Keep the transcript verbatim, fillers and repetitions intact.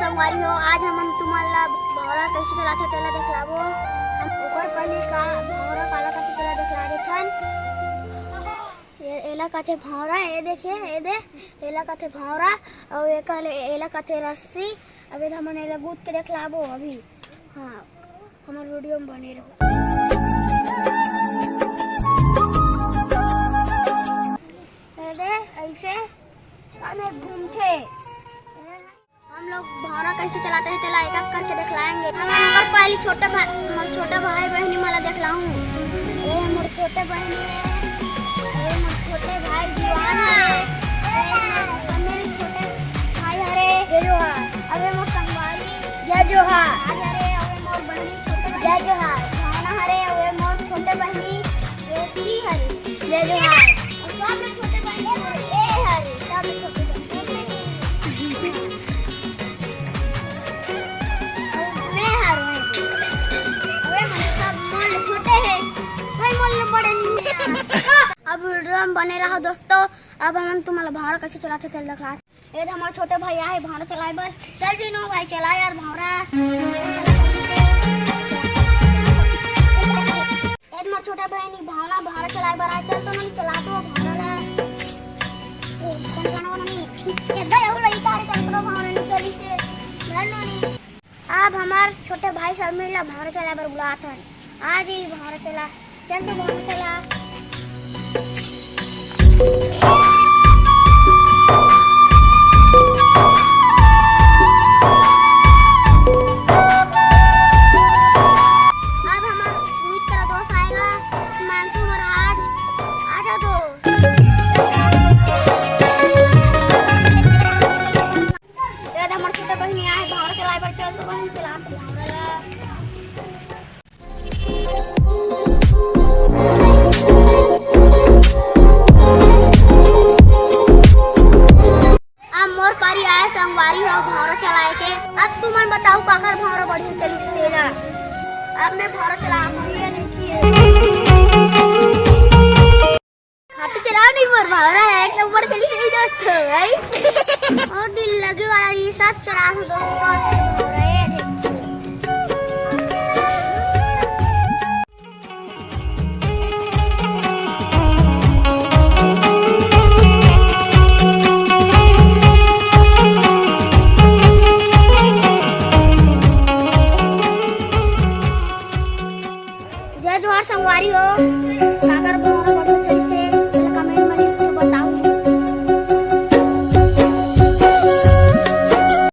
संगवारी हो, आज हमन तुमन ला भौंरा कइसे चलाथे तेला देखलाबो। हम ओकर पहले का भौंरा काला कथे तेला देखला देथन। ए-, एला कथे भौंरा, ए देखे, ए दे, एला कथे भौंरा, अउ एकर, एला कथे रस्सी। अब एला हमन एला गूंथ के देखलाबो अभी। हाँ, हमर वीडियो में बने रहो। ए दे, ऐसे अने घूमथे। हम लोग भौंरा कैसे चलाते हैं, तेला एक एक करके दिखलाएंगे। हम अगर पहले छोटे भाई, मोर छोटे भाई बहनी मला दिखलाऊं। ये मोर छोटे बहनी है, ये मोर छोटे भाई जुआन है, ये मोर, मेरे छोटे भाई हरे। जय जोहार। अबे मोर संगवारी। जय जोहार। आज हरे, अबे मोर बहनी छोटे बहनी। जय जोहार। भावना हरे, अबे मोर छोटे बहनी ज्योति हरे। जय जोहार। अउ सब ले छोटे बहनी मोर ए हरे, सब ले छोटे बहनी। मैं हार हूँ। अबे मन सब मोर ले छोटे हैं, कोई मोर ले बड़े नहीं है। अब वीडियो में बने रहो दोस्तों। अब हमन तुम्हारा भौंरा कैसे चलाथे तेला दिखला। ए दे हमर छोटे भाई आहे भौंरा चलाए बर। चल जीनू भाई, चला यार भौंरा। ए दे मोर छोटे भाई नी भौंरा, भौंरा चलाए बर आए। चल तो नोनी चला तो भौंरा ला। ए, कौन गाना वाला नहीं? ए दे, अउ लइका रे, चल तो भौंरा नी चली से। चल नोनी। अब हमर छोटे भाई समीर ला भौंरा चलाए बर बुलात हन। आ जी भौंरा चला, चल तो भौंरा चला। अब हमर मित्र दोस्त आएगा, हिमांशु महाराज, आ जाओ दोस्त। ए दे हमर छोटे बहिनी आहे, भौंरा चलाए बर चल तो बहिनी चला तो भौंरा ला। अब मोर पारी आए संगवारी हो भौंरा चलाए के। अब तुमन बताओ काकर भौंरा बढ़िया चली तेला। अब मैं भौंरा चला पाऊंगी या नहीं किए। खाटी चलाओ नहीं मोर भौंरा है, एक नंबर चली है दोस्त, भाई। बहुत दिल लगे वाला ये सब चला हूँ दोस्तों। जय जोहार संगवारी हो।